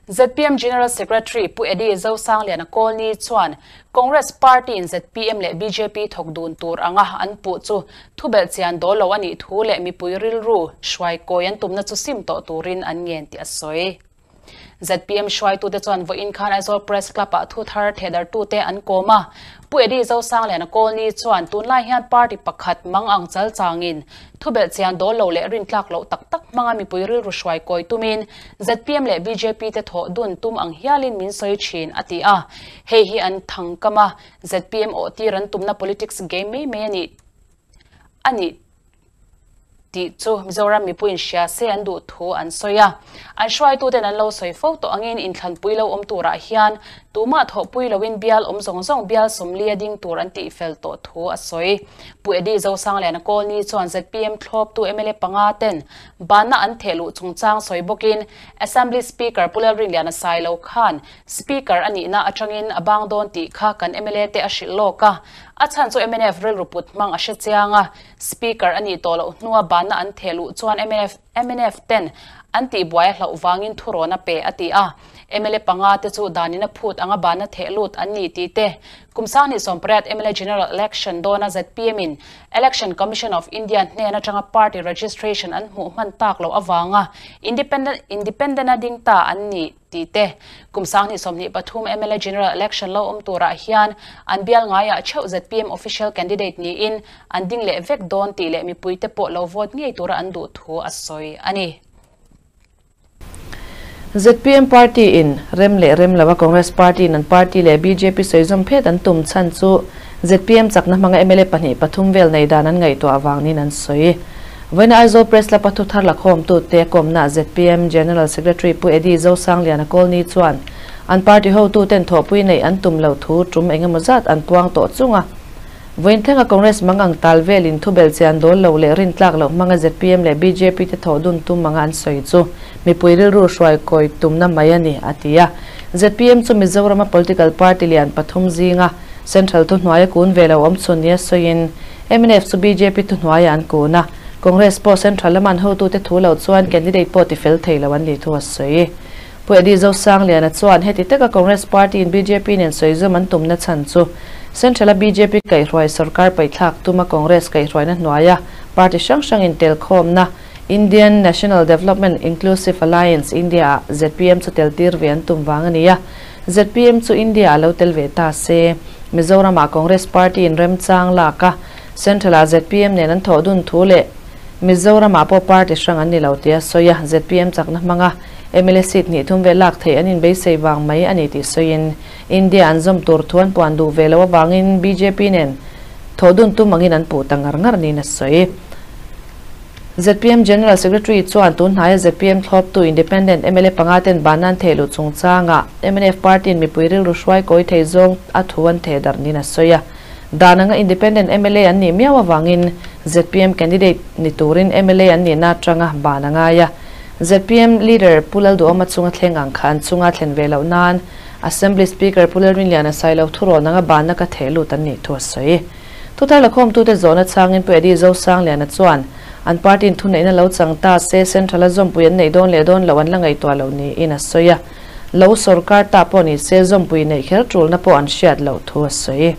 ZPM General Secretary Pu Eddie Zosangliana Kawlni chuan Congress Party in ZPM leh bjp thawk dun tur anga an puh chu thubelhchian dawl lo a nih thu leh mipui rilru hruai kawi an tumna chu sim tawh turin an ngen tih a sawi. ZPM hruaitute chuan vawiin khan Aizawl Press Club-ah thu thar thehdartute an kawm a. Pu Eddie Zosangliana Kawlni chuan tunlai hian party pakhat mang ang chal changin thubelhchian dawl lo leh rintlak loh tak tak hmanga mipui rilru hruai kawi tumin ZPM leh bjp te thawh dun tum ang hialin min sawi thin a ti a. Hei hi an thangkam a, ZPM awh tir an tumna politics game mai mai a nih a nih tih chu Mizoram mipuiin hria se an duh thu an sawi a. An hruaituten an lo sawi fo tawh angin inthlanpui lo awm turah hian tumah thawhpui loin bial awm zawng zawng bial sawmli a ding tur an tihfel tawh thu a sawi. Pu Eddie Zosangliana Kawlni chuan ZPM thlawptu mla panga ten banna an theh luh chungchang sawi bawkin Assembly Speaker Pu Lalrinliana Sailo khan Speaker a nihna atangin a bang dawn tih kha kan mla te a hrilh lawk a, a chhan chu mnf rilru put hmang a hre chiang a, Speaker a nih tawh loh hnua banna an theh luh chuan mnf mnf ten an tihbuai a hlauh vangin thurawn a pe a ti a. Mla panga te chu danin a phut anga banna theh lut an ni tih te kum sanghnih sawmpariat mla General Election dawna zpm in Election Commission of India hnen atanga party registration an hmuh hman tak loh avanga independent independent a ding ta an ni tih te kum 2023 mla General Election lo awm turah hian an bial ngaiah theuh zpm official candidate niin an ding leh vek dawn tih leh mipuite pawh lo vote ngei tura an duh thu a sawi a ni. Zpm party in rem leh rem lova Congress party in an party leh bjp sawizawm phet an tum chhan chu zpm chakna hmanga mla pahnih pathum vel nei dan an ngaihtuah avangin an sawi. Vawiina Aizawl Press Club a thuthar lakhawmtute kawmna zpm General Secretary Pu Eddie Zosangliana Kawlni chuan an party hotuten thawhpui neih an tum loh thu tum engemaw zat an puang tawh chung a. Vawiin thlenga Congress mangang tal velin thubel chian dawl lo leh rintlak loh hmanga zpm leh bjp te thawh dun tum anga an sawi chu mipui rilru hruai kawi tumna mai a ni, a ti a. Zpm chu Mizorama political party lian pathum zinga central thuhnuaia kun ve lo awm chhun nia sawiin mnf chu bjp thuhnuaiah an kun a, Congress pawh central lama an hotute thu lo chuan candidate pawh tifel thei lo an nih thu a sawi. Pu Eddie Zosangliana chuan heti taka Congress party in bjp nen sawizawm an tumna chhan chu Central-a bjp kaihhruai sorkar paihthlak tuma Congress kaihhruaina hnuaia party hrang hrang intelkhawmna Indian National Development Inclusive Alliance India-ah zpm chu tel tir ve an tum vang a ni a. Zpm chu India-ah lo tel ve ta se. Mizoram-ah Congress party in remchang lak a, Central-ah zpm nen an thawh dun thu leh Mizoram-ah pawh party hrang an ni lo tia sawi a, zpm chakna hmanga mla seat hnih thum ve lak theih an inbeisei vang mai a ni tih sawiin India an zawm tur thu an puan duh ve loh avangin bjp nen thawh dun tum angin an puh ta ngar ngar niin a sawi. Zpm General Secretary chuan tun hnaia zpm thlawptu Independent mla panga ten ban an theh luh chungchangah mnf party in mipui rilru hruai kawi thei zawng a thu an theh darh niin a sawi a. Dan anga Independent mla an nih miau avangin zpm candidate ni turin mla an nihna atanga ban a ngai a. Zpm Leader Pu Lalduhawma chunga thleng ang kha an chunga thlen ve loh nan Assembly Speaker Pu Lalrinliana Sailo thurawn anga banna ka theh lut an nih thu a sawi. Thuthar lakhawmtute zawhna changin Pu Eddie Zosangliana chuan an party in thuneihna lo chang ta se Central a zawmpui an neih dawn leh dawn loh an la ngaihtuah loh niin a sawi a. Lo sorkar ta pawh ni se zawmpui neih kher tulna pawh an hriat loh thu a sawi.